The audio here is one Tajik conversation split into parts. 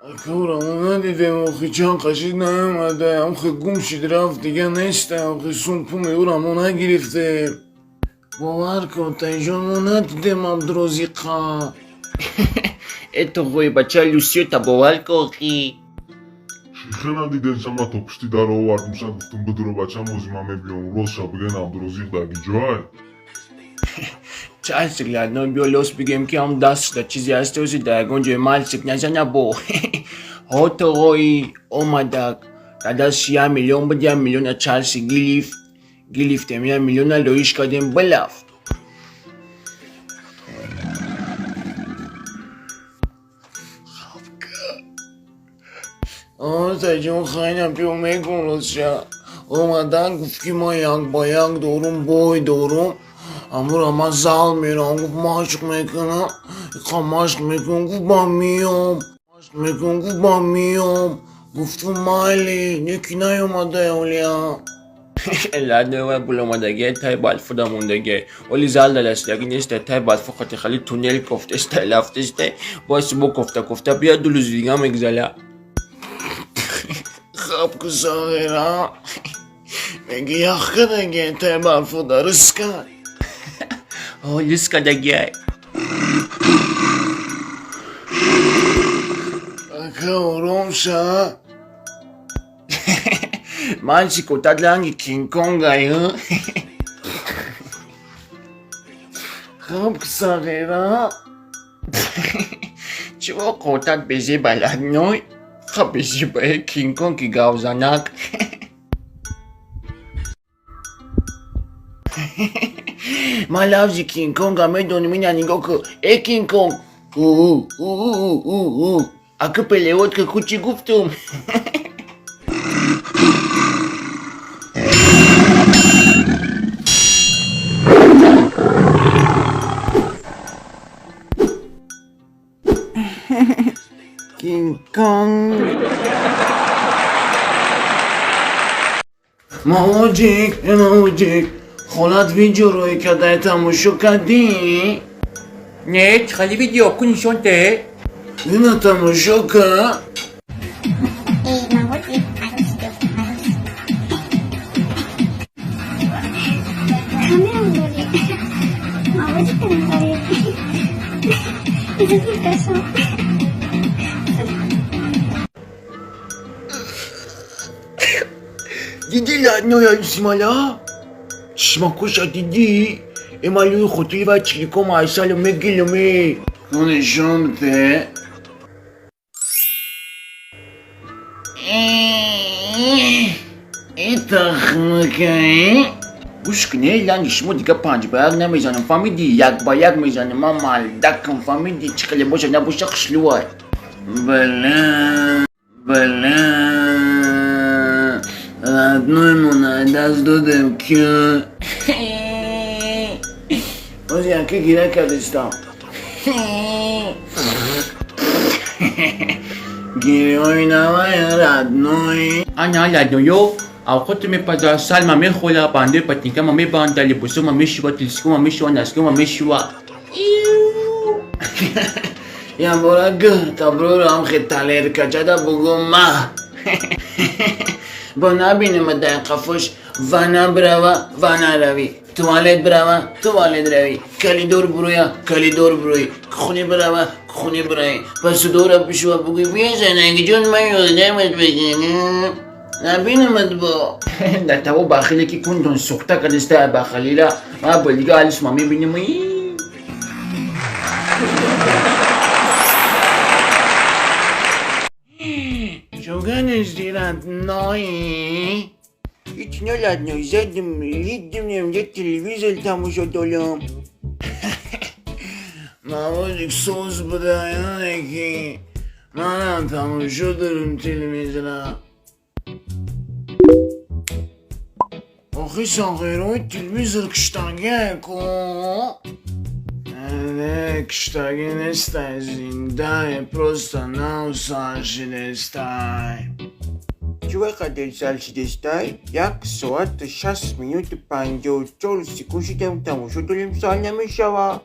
Акора мо надидем, охи чанд қашид наомада, амхи гум шид рафт, дига неста, охи сум пуми ӯра мо нагирифтем. Бовар кун, таиҷон, мо надидем Абдурозиқа. Э, тоғои бача Люсиёта, бовар ку, охи. Чихе надиден? Шама то пушти дар овардимша, гуфтум, бидуро, бачам, ози ман мебиём. Ростша биген, Абдурозиқ дар гиҷоай? Чальсик, ладно, биё лос бигем, ки ҳам даст шуда чизе ҳаст, ози дар ягон ҷои мальчик назана бо. Ҳо, тоғои, омадак. Дар дастши 1 миллион буд, 1 миллиона чалси гилифт. Гилифтем, 1 миллиона лоиш кардем, билафт. Таиҷон, хайна биё, мегум ростша. Омадан гуфт, ки ман як ба як дорум, бой дорум. Амура ман зал мерам, гуфт, машқ мекунам. Иқа машқ мекунам, гуфт, ман миём. Машқ мекунам, гуфт, ман миём. Гуфтум, майли, неки наёмада олия. Ладно, вай буломадагия тай балфуда мондагия. Оли зал даласидаги неста, тай балфу хати хали туннел кофтеста, лафтеста. Бояд бо кофта кофта бия, 2 рӯзи дига мегзала. Хаб ку, сағира. Меги ях кардагия тай барфуда, рыска. Ҳо, лис кардагия. Ака, ором ша. Мальчик, отат ланги Кинг-Конг ай, Хаб ку, сағира. Чиво қотат безеба, ладной? Ха, безеба, Кинг-Конг ки гавзанак. Ман лафзи Кинг-Конга медонам, ина нигоҳ ку. Э, Кинг-Конг. У у у у у. Ака, перевод ка, чӣ гуфтум? Кинг-Конг. Мавоҷик, мавоҷик. Холат видео рӯй кардай, тамошо кардӣ? Не, хали видео ку нишон те. Ина тамошо ка. Эй, мавоҷик, арӯс арӯс. Камерам дорӣ. Мавоҷикам дорӣ. Изо кашам. Диди, ладно, Исмала? Чишмакуша диди? Эмалюи хотири ва чиликом айсалу мегилуме. Ку нишон те. Итахмакай. Гӯш кунӣ, ланги шумо дига 5 ба 1 намезанам, фаҳмидӣ? 1 ба 1 мезанам, ман малдакам, фаҳмидӣ? Чӣ хеле боша набоша, хишлувай. Бля, бля. Родной мона даст додем ки. Боз яке гира кардистам. Гирёи навай, родной. Ана, ладноё, авқоту мепаза, салма мехӯла, бандаи патинкама мебанда, либосома мешува, телескома мешува, носкима мешува. Я бора г таброрам хе талеркачада бугум ма. Бо набинема дар қафош вана брава, вана равӣ. Туалет брава, туалет равӣ. Калидор буроя, калидор бурои. Кухни брава, кухни бурои. Посудора бишува, бугӯй, бизанаги ҷон, ман ёдамат бигирам. Набинамад бо. Дар таво бахиле ки кунтон сӯхта кардиста бахалира, ма бо дига алисма мебинем. Чуганести, родной. Ҳеҷ не, ладно, задим, лидим, я телевизор тамошо дорам. Маводик соз буда, яке. Манам тамошо дорум телевизора. Охи, сағирои телевизор киштагия ку. Не, киштагӣ нестай, зиндае, просто нав сар шидестай. Чӣ қадар сар шидестай? 1 соату 6 минуту 54 секунд шидам, тамошо дорем, сар намешава.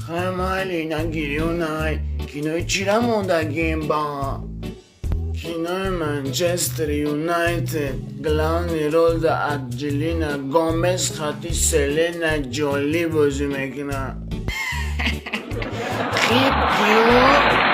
Хай, майли, на гирёнай. Кинои чира мондагим ба? Кинои Манчестер Юнайтед, главный роль да Анджелина Гомес хати Селена Ҷоли бозӣ мекунад. Хип.